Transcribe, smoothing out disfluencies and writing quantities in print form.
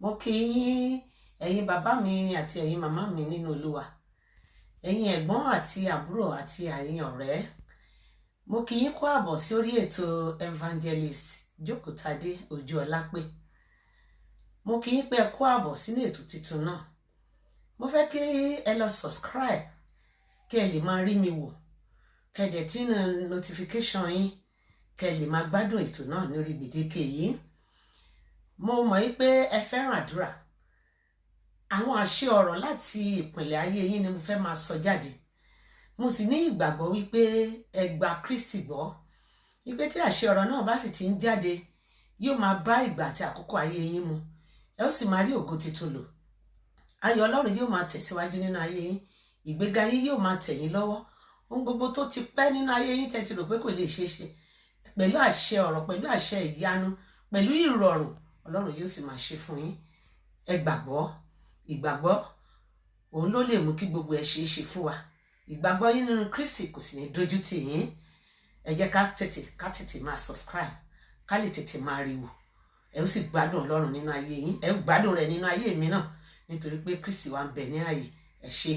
Mo kí yín, ẹ̀yin bàbá mi àti ẹ̀yin màmá mi nínú Olúwa, ẹ̀yin ẹ̀gbọ́n àti àbúrò àti ẹ̀yin ọ̀rẹ́. Mo kí yín kú àbọ̀ sí orí ètò Evangelist Jókòtadé Ojúọlápé. Mo kí yín pé ẹ kú àbọ̀ sínú ètò tuntun náà. Mo fẹ́ kí ẹ lọ subscribe kí ẹ lè máa rí mi wò, kẹ́ ẹ dẹ̀ tí notification yín, kẹ́ ẹ lè máa gbádùn ètò náà lórí gbèdéke yìí. Mo mọ̀ yí pé ẹ fẹ́ràn àdúrà. Àwọn àṣẹ ọ̀rọ̀ láti ìpìlẹ̀ ayé yín ni mo fẹ́ máa sọ jáde. Mo sì ní ìgbàgbọ́ wípé ẹ gba Kristi gbọ́, wípé tí àṣẹ ọ̀rọ̀ náà bá sì ti ń jáde, yóò máa bá ìgbà àti àkókò ayé yín mu. Ẹ ó sì máa rí ògo tuntun lò. Ayọ̀ Ọlọ́run yóò máa tẹ̀síwájú nínú ayé yín. Ìgbéga yín yóò máa tẹ̀ yín lọ́wọ́. Ohun gbogbo tó ti pẹ́ nínú ayé yín tẹ́ ti rò pé kò lè ṣeé ṣe, pẹ̀lú àṣẹ ọ̀rọ̀, pẹ̀lú àṣẹ ìyanu, pẹ̀lú ìrọ̀rùn, Ọlọ́run yóò sì máa ṣe fún yín. Ẹ gbàgbọ́. Ìgbàgbọ́ òun ló lè mú kí gbogbo ẹ ṣeé ṣe fún wa. Ìgbàgbọ́ yín nínú Kristi kò sì ní dójú tì yín. Ẹ jẹ́ ká tètè máa subscribe, ká lè tètè máa rí wò. Ẹ ó sì gbádùn Ọlọ́run nínú ayé yín. Ẹ ó gbádùn rẹ̀ nínú ayé mi náà, nítorí pé Kristi wa ń bẹ ní ààyè. Ẹ ṣé.